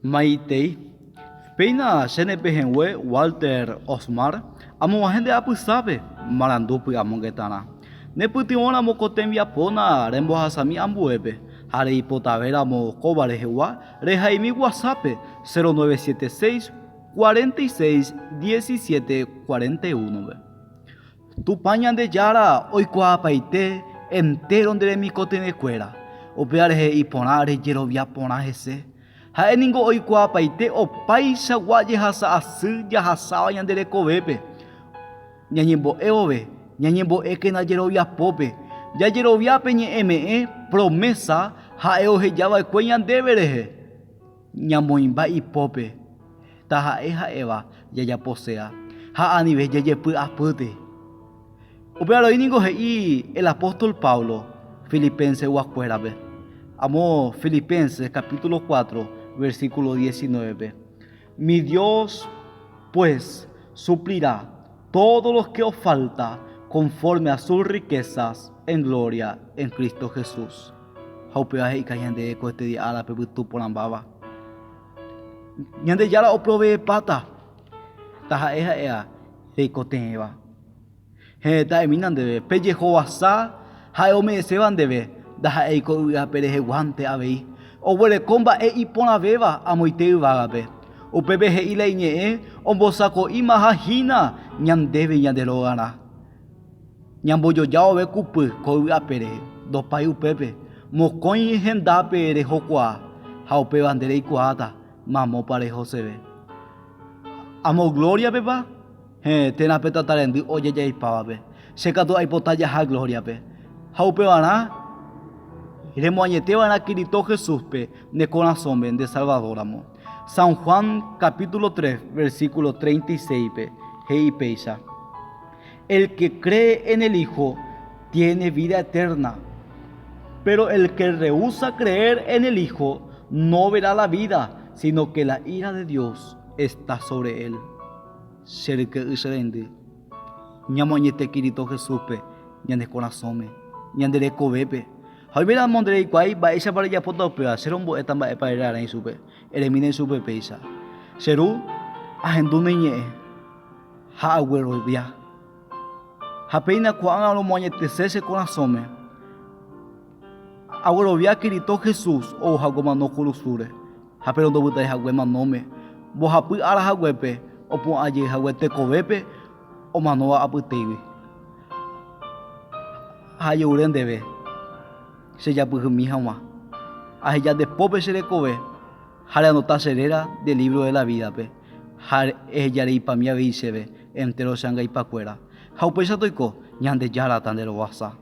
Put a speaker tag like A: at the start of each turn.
A: Maitei. Péina che ne pehẽngue Walter Osmar amog̃uahẽ nde apysápe marandu py'amongetarã. Ne pytyvõramo ko tembiapóna rembohasami ambuépe ha reipotavéramo kóva rehegua rehaimi WhatsApp-pe 0976 46 17 41-pe. Tupã Ñandejára oikuaapaite entéro nde remikotevẽkuéra, upéva rehe iporã rejerovia porã hese. Ha'e ningo oikuaapaite opaichagua jehasa asy jahasáva ñande rekovépe. Ñañembo'e vove, ñañembo'ékena jeroviapópe, jajerovia pe ñe'ẽme'ẽ, promesa, ha'e oheja va'ekue ñandéve rehe. Ñamoĩmba ipópe, taha'e ha'éva jajaposéa ha anive jajepy'apýte. Upéva rei ningo he'i el apóstol Pablo Filipenseguakuérape, amo Filipenses capítulo 4, versículo 19-pe, Mi Dios, pues, suplirá todo lo que os falta conforme a sus riquezas en gloria en Cristo Jesús. Ha upéva he'ika ñandéve ko este día árape pytu porãmbáva. Ñandejára oproveepáta taha'e ha'éva reikotevẽva. Heẽ, ta'emína ndéve, pe jehovasa ha'e ome'ẽséva ndéve ndaha'éi ko yvy ape reheguánte avei, oguereko mba'e iporãvéva amoite yvágape. Upépe he'i la iñe'ẽ ombosako'ímaha hína ñandéve ñande rogarã. Ñambojoja vove kupy ko yvy ape rehe, ndopái upépe, mokõi hendápe rehokuaa ha upéva nde reikuaáta mamópa rehoseve. Amo glóriapepa? Héẽ, térã pe tata rendy ojajaipávape. Che katu aipota jaha glóriape. Ha upevarã remoañete va'erã Kirito Jesúspe ne korasõme nde Salvador ramo. San Juan capítulo 3, versículo 36-pe he'i péicha, El que cree en el Hijo tiene vida eterna, pero el que rehúsa creer en el Hijo no verá la vida, sino que la ira de Dios está sobre él. Che ryke'y che reindy, ñamoañete Kirito Jesúspe ñane korasõme, ñande rekovépe. Ha oiméramo nde reikuaái mba'éichapa rejapóta upéva, che rombo'éta mba'épa rerarã ichupe. Eremína ichupe péicha, Che Ru, ahendu ne ñe'ẽ ha aguerovia. Ha péina ko'ág̃a romoañetese che korasõme. Aguerovia Kirito Jesús ou hague omano kurusúre. Ha péro ndovytái hague manóme, mbohapy ára haguépe opu'ã jey hague tekovépe omanóva apytégui. Ha ajeure ndéve che japyhymi haguã, aheja nde pópe che rekove ha reanota che réra nde lívro de la vídape, ha eheja reipami avei chéve entéro che angaipakuéra. Ha upéicha toiko, Ñandejára ta nde rovasa.